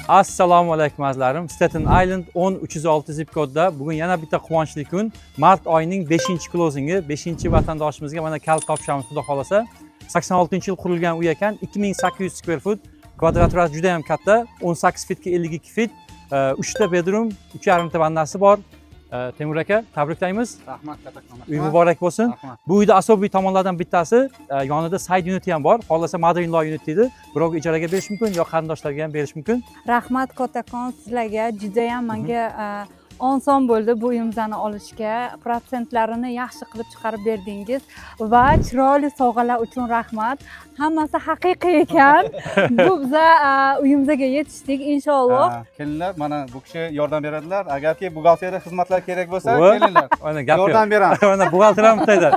Assalomu alaykum, azizlarim. Staten Island 10306 zip kodda bugun yana bitta quvonchli kun. Mart oyining 5 closingi, 5 vatandoshimizga mana kalit topshiramiz, xudo xohlasa. 86 yil qurilgan uy ekan, 2800 square foot. Kvadraturasi juda ham katta, 18 fitga 52 fit. 3 ta bedroom, 3,5 ta vannasi bor. Temur aka, tabriklaymiz. Rahmat, kattakon. Uy muborak bo'lsin. Rahmat. Bu uyda особый tomonlardan bittasi, yonida side unit ham bor. Xohlasa mother in law unit deydi. Birovga ijaraga berish mumkin yo qarindoshlarga ham berish mumkin. Rahmat kattakon sizlarga, judayam manga oson bo'ldi bu uyimizni olishga. Protsentlarini yaxshi qilib chiqarib berdingiz va chiroyli sovg'alar uchun rahmat. Hammasi haqiqiy ekan. Bu biza uyimizga yetishdik, inshaalloh. Ha, kelinglar, mana bu kishi yordam beradilar. Agarki buxgalteriya xizmatlar kerak bo'lsa, Va- kelinglar. Mana gap yo'q. Yordam beramiz. Mana buxgalter ham bitta.